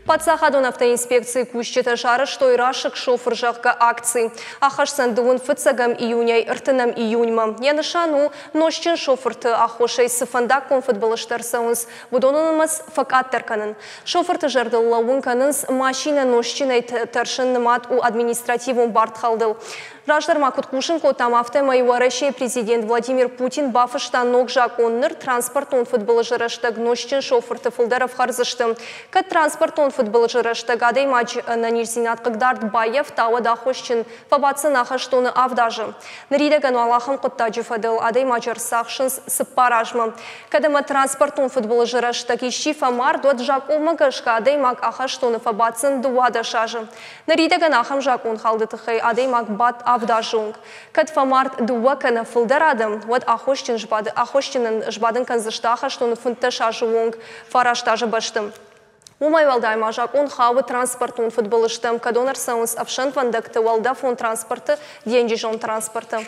Паддзахадон автоинспекцийы кусджытӕ сарӕзтой «Расыг шофыр», зӕгъгӕ, акци. Ахӕсдзӕн дыууын фыццӕгӕм июнӕй ӕртынӕм июньмӕ. Йӕ нысан у, нозтджын шофырты аххосӕй цы фӕндаггон фыдбылызтӕ ӕрцӕуынц, уыдоны нымӕц фӕкъаддӕр кӕнын. Шофырты зӕрдыл лӕууын кӕнынц, машинӕ нозтджынӕй тӕрсын нымад у административон бардхӕлдыл. Раздӕр ма куыд хъусын кодтам, афтӕмӕй Уӕрӕсейы президент Владимир Путин бафыста ног закъон. Ныр транспортон фыдбылызы рӕстӕг нозтджын шофырты фылдӕр ӕфхӕрдзысты. Кӕд транспортон фыдбылызы рӕстӕг адӕймаджы ӕнӕниздзинад хъыгдард баййӕфта, уӕд аххосджын фӕбаддзӕн ахӕстоны 7 азы. Ныридӕгӕн уал ахӕм хъуыддаджы фӕдыл адӕймаджы ӕрцахсынц 4 азмӕ. Кӕд ӕмӕ транспортон фыдбылызы рӕстӕг исчи фӕмард, уӕд закъонмӕ гӕсгӕ адӕймаг ахӕстоны фӕбаддзӕн 12 азы. Ныридӕгӕн ахӕм закъонхӕлды тыххӕй адӕймаг бадт 7 азы онг. Кӕд фӕмард 2 кӕнӕ фылдӕр адӕм, уӕд аххосджынӕн сбадын кӕндзысты ахӕстоны 15 азы онг, 9 азы бӕсты. Уымӕй уӕлдай ма закъон хауы транспортон фыдбылызтӕм, кӕдон ӕрцӕуынц ӕфсӕнвӕндӕгты, уӕлдӕфон транспорты, денджызон транспорты.